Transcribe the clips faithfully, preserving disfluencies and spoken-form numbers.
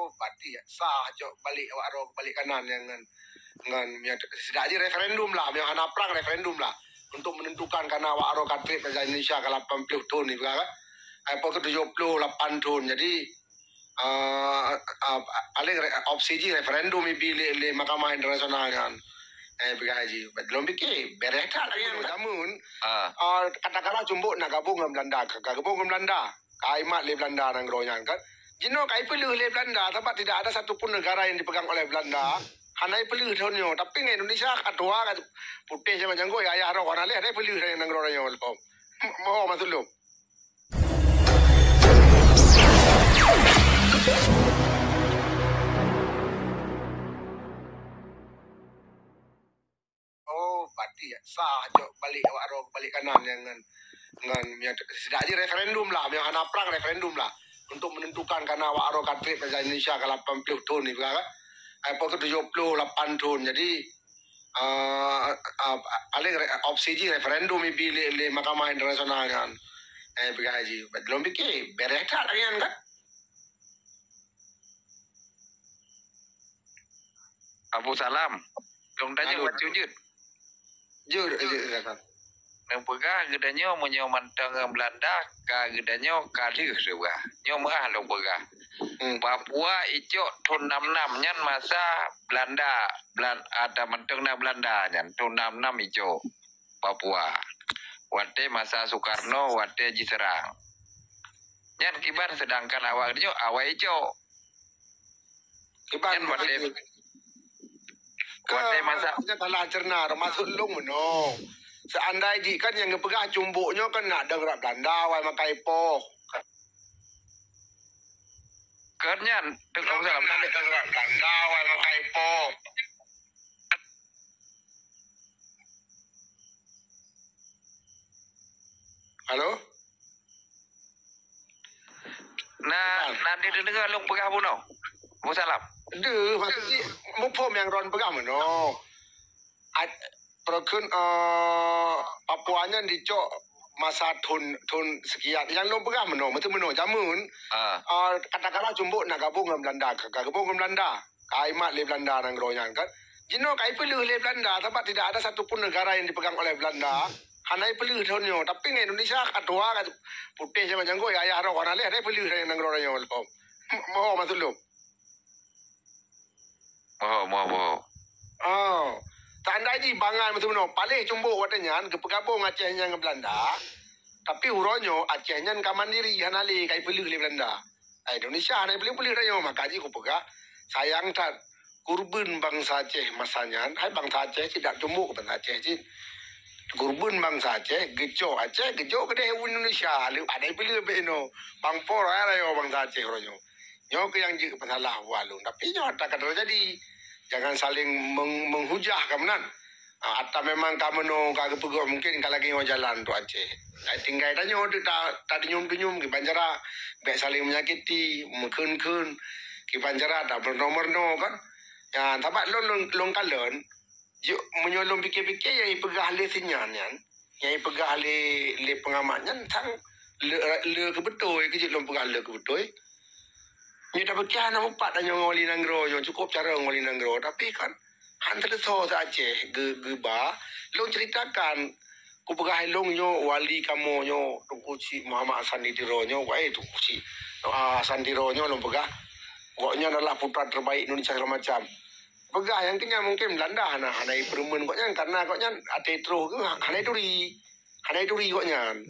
Oh, berarti sah cok balik awak roh balik kanan yang ngan ngan meunyoe sidak jih referendum lah, meunyoe hana prang referendum lah untuk menentukan karena awak roh ka trép bangsa Indonesia ka lapan puluh thon ni peugah kan. Ai po ke tujuh puluh lapan thon. Jadi uh, uh, paling re- opsi jih referendum ibi lé, lé Mahkamah Internasional kan. Eh peugah jih. Belum fikir, bereh that lagi kan. Jamun. Ah. Uh, katakanlah Cumbok nak gabung dengan Belanda, ka gabung dengan Belanda. Ka imat lé Belanda nanggroe nyan kan. Jinoe ka ipeuleuh lé Belanda, sabab tidak ada satu pun negara yang dipegang oleh Belanda. Hana ipeuleuh thon nyoe, tapi ngon Indonesia ka tuha ka putéh jameun janggut, ya ayah roh hana lé, hana ipeuleuh dari nanggroe nyoe lom. Moho maksud lom. Oh, berarti sah cok balik awak roh balik kanan yang ngan ngan meunyoe sidak jih referendum lah, meunyoe hana prang referendum lah untuk menentukan karena awak roh ka trép bangsa Indonesia ka lapan puluh thon ni peugah kan. Ai po ke tujuh puluh lapan thon. Jadi uh, uh, paling re- opsi jih referendum ibi lé, lé Mahkamah Internasional kan. Eh peugah jih. Belum fikir, bereh that lagi kan. Abu Salam. Lôn tanyoe bacut jeuet. Jeuet, jeuet, silakan. Lôn peugah geutanyoe meunyoe mantong ngon Belanda, ka geutanyoe ka lheueh seubeurah. Nyoe meuah lôn peugah. Hmm. Papua icok thon enam enam nyan masa Belanda, Belan, ada mantong na Belanda nyan thon enam enam icok Papua. Watée masa Soekarno, watée jiseurang. Nyan kiban sedangkan awak nyoe awai icok. Kiban nyan watée, watée masa. Nyan salah cerna, maksud lôn meunoe. Seandai jih kan nyang geupeugah Cumbok nyoe kan nak dong rot Belanda awai makai poh. Kan nyan, teuk Abu Salam, nak dong rot Belanda awai makai poh. Halo? Nah, nah dideungoe lôn peugah bunoe. Abu Salam. Deuh, maksud jih, muphom nyang droen peugah meunoe. At, peureukeun, eh, Papua nyan dicok masa thon, thon sekian. Nyang lôn peugah meunoe, meuteumeunoe jameun. Ah. Eh, katakanlah Cumbok nak gabung ngon Belanda, ka, ka gabung ngon Belanda. Ka imat lé Belanda nanggroe nyan kan. Jinoe ka ipeuleuh lé Belanda, sabab tidak ada satu pun negara yang dipegang oleh Belanda. Hana ipeuleuh thon nyoe, tapi ngon Indonesia ka tuha ka putéh jameun janggut, ya ayah roh hana lé, hana ipeuleuh dari nanggroe nyoe lom. Moho maksud lôn. Moho, moho, moho. Oh. Tanda jih bangai meuteumeunoe, paléh Cumbok watée nyan geupeugabong Aceh nyan ngon Belanda. Tapi uroe nyoe Aceh nyan ka mandiri, hana lé ka ipeuleuh lé Belanda. Ai, Indonesia hana ipeuleuh-peuleuh tanyoe, maka jih kupeugah, sayang that, gurbeuen bansa Aceh masa nyan, hai bansa Aceh cit, dak Cumbok bansa Aceh cit. Gurbeuen bansa Aceh, geucok Aceh, geujok keudeh u Indonesia, lé ada ipeuleuh bek inoe. Bang por ai rayo bansa Aceh uroe nyoe. Nyoe keuh nyang jeuet peusalah buat lôn. Tapi nyoe ata ka teujadi. Jangan saling meng-, menghujah ka meunan. Ah, ata memang ka meunoe ka geupeugah mungken ka lagée ngon jalan tu Aceh. Ai tinggai tanyoe tu ta, ta denyum-denyum kiban cara, bèk saling menyakiti, meukheun-kheun, kiban cara ta meurunoe-meurunoe kan. Ya, sabab lôn, lôn, lôn kalon, meunyoe lôn pike-pike nyang ipeugah lé sinyan nyan, nyang ipeugah lé, lé pengamat nyan sang le, le keubeutôi, keu jeuet lôn peugah le keubeutôi. Nyoe tapeukiah na mupat tanyoe ngon wali nanggroe nyoe, cukup carông wali nanggroe, tapi kan han teuleusoe sa Aceh geu-, geuba. Lôn ceritakan, kupeugah lôn nyoe wali kamoe nyoe Teungku Chik Muhammad Hasan di Tiro nyoe, wahai Teungku Chik, ah, Hasan Tiro nyoe lôn peugah, gobnyan adalah putra terbaik Indonesia segala macam. Peugah nyang keunyan mungken Belanda hana, hana ipeureumeun gobnyan karena gobnyan até troh geuh hana ituri. Hana ituri gobnyan.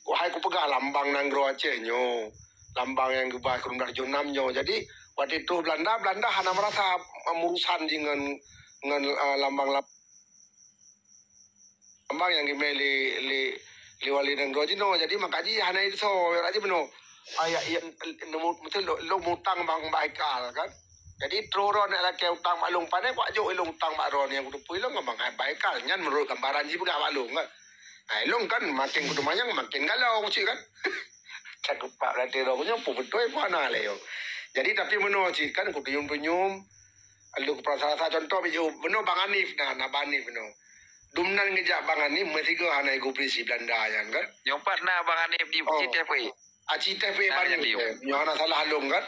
Wahai kupeugah lambang nanggroe Aceh nyoe, lambang nyang geuba keu lheueh tujoh nam nyoe. Jadi watée troh Belanda, Belanda hana meurasa, uh, meurusan jih ngon, ngon, uh, lambang, lambang nyang geumé lé, lé, lé wali nanggroe jinoe. Jadi maka jih hana isoe, ya, jih bunoe. Ayah, ya, nemu, beutôi lo, lo mutang bang Baikal kan. Jadi troh droe neuk lakée utang bak lôn, pane kuat jok ilôn utang bak droe nyang kuteupeu ilôn ngon bang Baikal. Nyan meunurot gambaran jih peugah bak lôn kan. Nah, ilôn kan makin kuteumanyong makin galau cit kan. Cakeup pak berarti droe nyoe pun beutôi pun hana lé yo. Jadi tapi meunoe cit kan kutunyum-tunyum. Lôn kupeurasa-rasa contoh biji bunoe Bang Hanif nah, nah Bang Hanif bunoe. Dumnan geujak Bang Hanif meusigoe hana igubri si Belanda nyan kan. Nyoe pat na Bang Hanif di Citepui. Aci teh pih Bani. Nyoe hana salah lôn kan.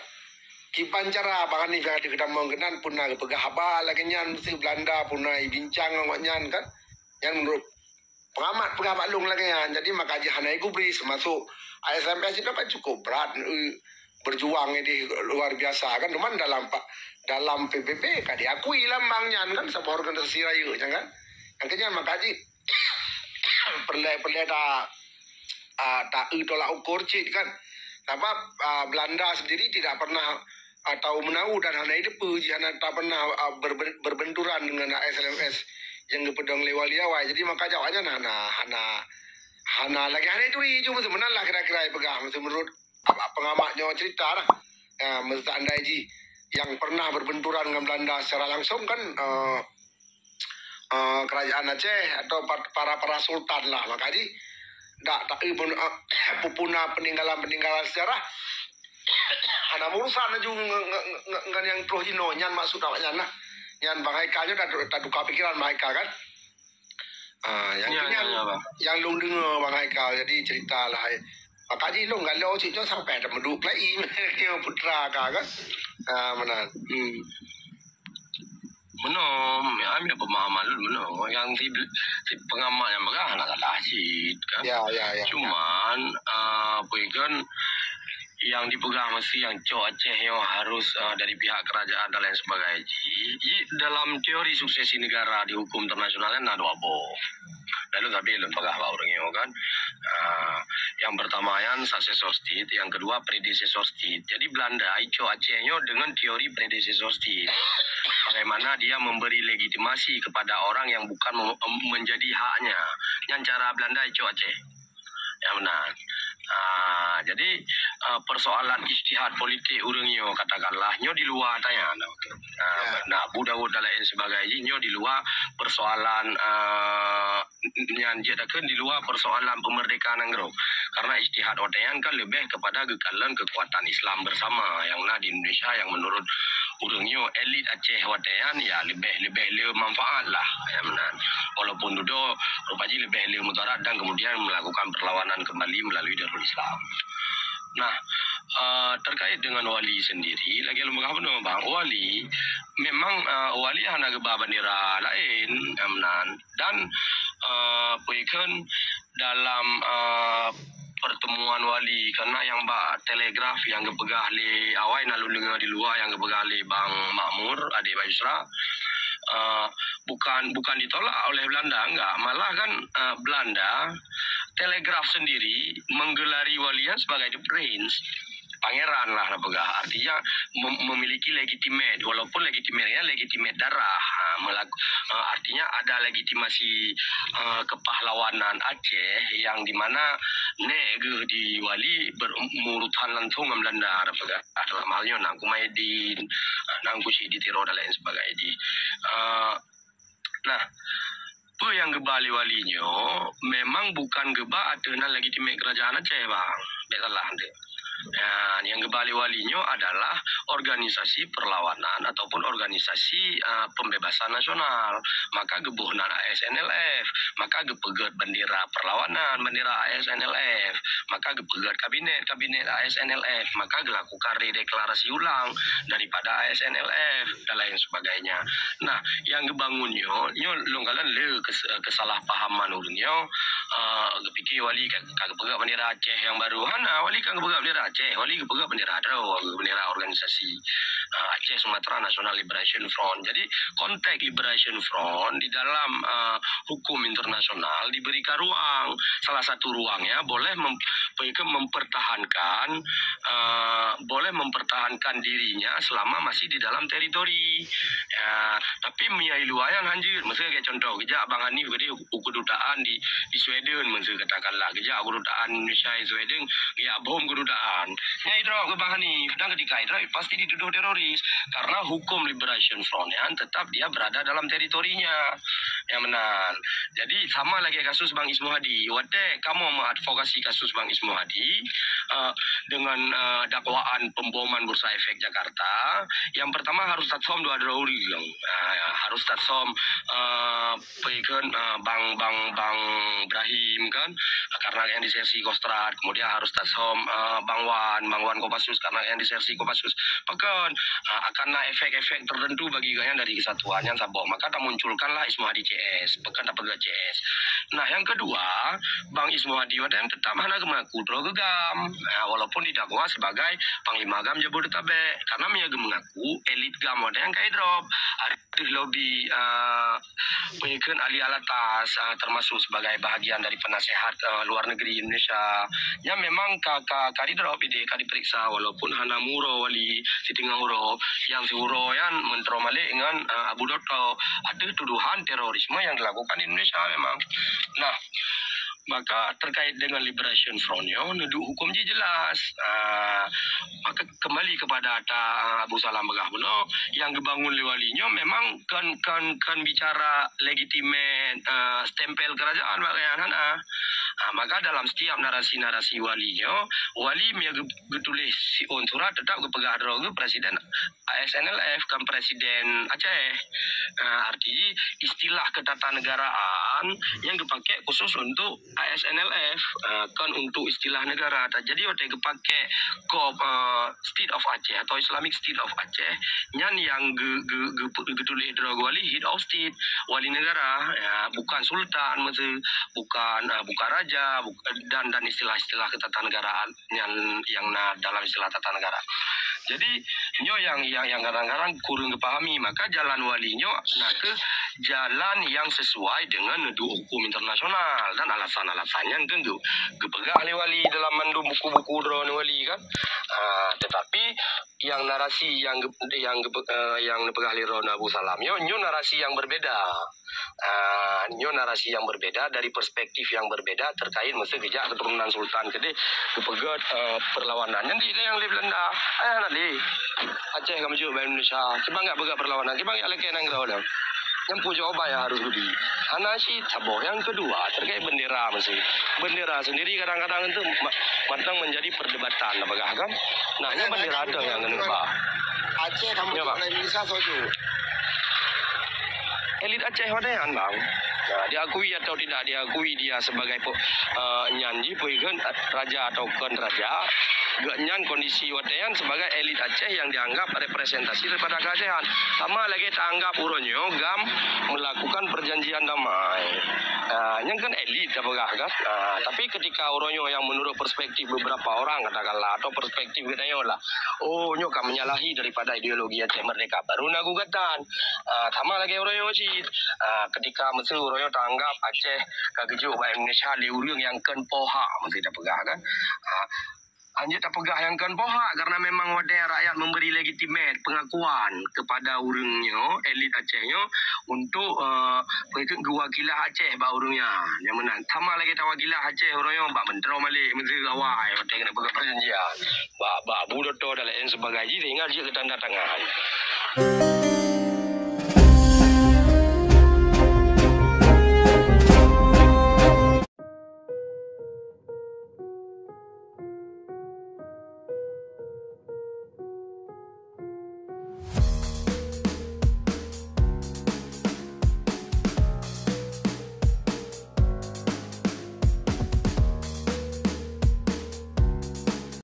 Kiban cara Bang Hanif nyang dikeudamong keunan puna geupeugah haba lagèe nyan, meuseu Belanda puna ibincang ngon awaknyan kan. Nyan menurut pengamat peugah bak lôn lagèe nyan. Jadi maka jih hana gubris masuk I S M S itu kan cukup berat, eh, berjuang idéh luar biasa kan. Cuman dalam pa-, dalam P B B ka diakui lambang nyan kan saboh organisasi rayeuk nyan kan. Nyang keu nyan maka jih peureulèe-peureulèe ta, ah, ta eu tolak ukur cit kan. Sabab, ah, Belanda sendiri tidak pernah atau meunau dan hana idepe jih hana ta pernah, ah, berbe-, berbenturan dengan I S M S nyang geupeudong lé wali awai. Jadi maka jawab nyan hana, hana, hana lagèe hana ituri ju meunan lah kira-kira ipeugah meunurot pengamat nyoe cerita lah. Ah, meuseu andai jih yang pernah berbenturan dengan Belanda secara langsung kan, eh, eh, kerajaan Aceh atau pa-, para, para sultan lah. Maka jih dak ta, eh, pun-, eh, pupuna peninggalan-peninggalan sejarah hana urusan laju nge-, nge-, nge-, nge-, ngon nyang troh jinoe. Nyan maksud awak nyan lah. Nyan Bang Haikal nyoe dah, dah tukar pikiran Bang Haikal kan. Ah, yang Ya, tu ya, nyan, ya, Bang. Yang lôn deungoe Bang Haikal jadi cerita lah. Maka jih lôn galo cit nyoe sampai dah meuduek kelai putra ka kan. Ah, meunan. Hmm. Meunoe, ya, ambil pemahaman lôn meunoe. Yang si, si pengamat nyang peugah hana salah cit kan. Ya, ya, ya. Cuman, ah, apa kan, yang dipeugah mesti yang cok Aceh nyoe harus, ah, dari pihak kerajaan dan lain sebagainya. Jadi, dalam teori suksesi negara di hukum internasional kan ada dua boh. Lalu tapi lôn peugah bak ureueng nyoe kan. Ah, yang pertama yang successor state, yang kedua predecessor state. Jadi Belanda icok Aceh nyoe dengan teori predecessor state. Bagaimana dia memberi legitimasi kepada orang yang bukan mem-, menjadi haknya. Nyan cara Belanda icok Aceh. Ya benar. Ah, jadi, ah, persoalan ijtihad politik ureueng nyoe katakanlah nyoe di luar tanya. Ah, Ya. Nah, Abu Daud dan lain sebagainya nyoe di luar persoalan, ah, nyan jeuet takheun di luar persoalan peumeurdekaan nanggroe. Karena ijtihad watèe nyan kan leubeh kepada geukalon kekuatan Islam bersama yang na di Indonesia yang menurut ureueng nyoe elit Aceh watèe nyan ya leubeh-leubeh le manfaat lah ya meunan. Walaupun dudoe rupa jih leubeh le mudarat dan kemudian melakukan perlawanan kembali melalui Darul Islam. Nah, eh, terkait dengan wali sendiri, lagèe lôn peugah bunoe bang, wali memang, eh, wali hana geuba bendera laén ya meunan. Dan, eh, peue kheun dalam, eh, pertemuan wali, karena yang bak telegraf yang geupeugah lé awai na lôn deungoe di luar yang geupeugah lé Bang Makmur, adik Bang Yusra, eh, bukan, bukan ditolak oleh Belanda, enggak. Malah kan, eh, Belanda telegraf sendiri menggelari wali nyan sebagai the prince. Pangeran lah na peugah. Artinya mem-, memiliki legitimate, walaupun legitimate ya legitimate darah. Ha, melaku-, ha, artinya ada legitimasi, eh, kepahlawanan Aceh yang di mana nèk geuh di wali ber-, berurusan langsung ngon Belanda na peugah. Dalam hal nyoe Nangku Maidin, ha, Nangku Syik di Tiro dan lain sebagainya. Eh, Nah, peue nyang geuba lé wali nyoe memang bukan geuba ateueh nan legitimate kerajaan Aceh, bang. Bèk salah teuh. Ya, nyang geuba lé wali nyoe adalah organisasi perlawanan ataupun organisasi, ah, pembebasan nasional. Maka geuboh nan A S N L F, maka geupeugèt bendera perlawanan, bendera A S N L F, maka geupeugèt kabinet, kabinet A S N L F, maka geulakukan redeklarasi ulang daripada A S N L F dan lain sebagainya. Nah, nyang geubangun nyoe, nyoe lôn kalon le kes-, kesalahpahaman ureueng nyoe, eh, geupike wali ka, ka geupeugèt bendera Aceh nyang baru. Hana, wali ka geupeugèt bendera Aceh, wali geupeugèt bendera droe, bendera organisasi, eh, Aceh Sumatra National Liberation Front. Jadi, konteks Liberation Front di dalam, eh, hukum internasional diberikan ruang. Salah satu ruangnya boleh mem-, mempertahankan, eh, boleh mempertahankan dirinya selama masih di dalam teritori. Ya, tapi meunyo i luwa nyan hanjeuet, meuseu keu contoh, geujak Bang Hanif geudeh u kedutaan di, di Sweden, meuseu katakanlah, geujak u kedutaan Indonesia di Sweden, geujak bom kedutaan. Nyan idrop keu Bang Hanif, dan ketika idrop, pasti dituduh teroris. Karena hukum Liberation Front nyan tetap dia berada dalam teritorinya. Nyang meunan. Jadi sama lagèe kasus Bang Ismu Hadi. Watèe kamoe mengadvokasi kasus Bang Ismu Hadi, eh, dengan, eh, dakwaan pemboman Bursa Efek Jakarta, yang pertama harus tasom dua droe ureueng. Ah, harus tasom, eh, peue kheun, eh, Bang, Bang, Bang Ibrahim kan, karena nyang di seksi Kostrad, kemudian harus tasom, eh, Bang Wan, Bang Wan Kopassus karena nyang di seksi Kopassus. Pakon, eh, akan na efek-efek tertentu bagi gobnyan dari kesatuan nyang saboh. Maka tamunculkanlah Ismu Hadi C S, pakon tapeugah C S. Nah, yang kedua, Bang Ismu Hadi watèe nyan tetap hana geumengaku droe geuh GAM, eh, walaupun didakwa sebagai Panglima GAM Jabodetabek. Karena meunyo geumengaku, elit GAM watèe nyan ka idrop. Ateueh lobi, eh, peue kheun ahli Alatas, eh, termasuk sebagai bahagian dari penasehat, eh, luar negeri Indonesia. Nyan memang ka, ka, ka didrop idéh, ka diperiksa, walaupun hana meuuroe wali, siteungoh uroe. Nyang siuroe nyan meuntro malèk ngon, eh, Abu Doto ateueh tuduhan terorisme yang dilakukan di Indonesia memang. Nah, maka terkait dengan Liberation Front nyoe, neuduek huköm jih jelas. Ah, maka kembali kepada ata, ah, Abu Salam peugah bunoe, nyang geubangun lé wali nyoe memang kon, kon, kon bicara legitimate, ah, stempel kerajaan bak gobnyan, hana. Ah, maka dalam setiap narasi-narasi wali nyoe, wali meunyo geu-, geutuléh siôn surat tetap geupeugah droe geuh presiden A S N L F, kon presiden Aceh. Ah, arti jih istilah ketatanegaraan nyang geupaké khusus untuk A S N L F, ah, kon untuk istilah negara. Jadi watèe geupaké kop, ah, State of Aceh atau Islamic State of Aceh, nyan nyang geu-, geu-, geu-, geutuléh droe geuh wali head of state, wali negara, ya, bukan sultan maksud, bukan, ah, bukan raja, buk-, dan, dan istilah-istilah ketatanegaraan nyang, nyang na dalam istilah tata negara. Jadi, nyoe nyang, nyang, nyang kadang-kadang kurang geupahami, maka jalan wali nyoe nakeuh jalan nyang sesuai dengan neuduek huköm internasional dan alasan-alasan nyan kan geu-, geupeugah lé wali dalam mandum buku-buku droeneuh wali kan. Ah, tetapi nyang narasi nyang geu-, nyang geu-, eh, nyang neupeugah lé droeneuh Abu Salam nyoe, nyoe narasi nyang berbeda. Ah, nyoe narasi nyang berbeda dari perspektif nyang berbeda terkait meuseu geujak keuturonan sultan keudéh geupeugah, eh, perlawanan. Nyan di nyang lé Belanda. Ayah nak lé. Aceh ka meujeuet bak Indonesia. Kiban jak peugah perlawanan. Kiban jak lakèe nanggroe lom. Nyan peue jawaban nyang harus geubri. Hana cit saboh. Nyang keudua, terkait bendera meuseu. Bendera sendiri kadang-kadang itu ma-, mantong menjadi perdebatan, tapeugah kan. Nah, nyoe bendera ada nyang keuneuk ba. Aceh ka meujeuet bak Indonesia soe jeuet? Elit Aceh watèe nyan, Bang. Nah, diakui atau tidak diakui dia sebagai pe-, eh, nyan jih peue kheun, eh, raja atau kon raja, gobnyan kondisi watèe nyan sebagai elit Aceh yang dianggap representasi daripada keacehan. Sama lagèe taanggap uroe nyoe GAM melakukan perjanjian damai. Ah, nyan kan elit tapeugah kan. Ah, tapi ketika uroe nyoe yang menurut perspektif beberapa orang katakanlah atau perspektif geutanyoe lah, oh, nyoe ka menyalahi daripada ideologi Aceh Merdeka, baru na gugatan. Ah, sama lagèe uroe nyoe cit. Ah, ketika meuseu uroe nyoe taanggap Aceh ka geujok bak Indonesia lé ureueng nyang kon po hak, meuseu tapeugah kan. Ah, hanjeuet tapeugah nyang kon po hak karena memang watèe rakyat memberi legitimate pengakuan kepada ureueng nyoe, elit Aceh nyoe, untuk, eh, geuwakilah Aceh bak ureueng nyan. Nyang meunan, sama lagèe tawakilah Aceh uroe nyoe bak Menteri Malik, Menteri Gawai, watèe keuneuk peugah perjanjian. Bak, bak Abu Doto dan lain sebagainya, sehingga jeuet tanda tangan.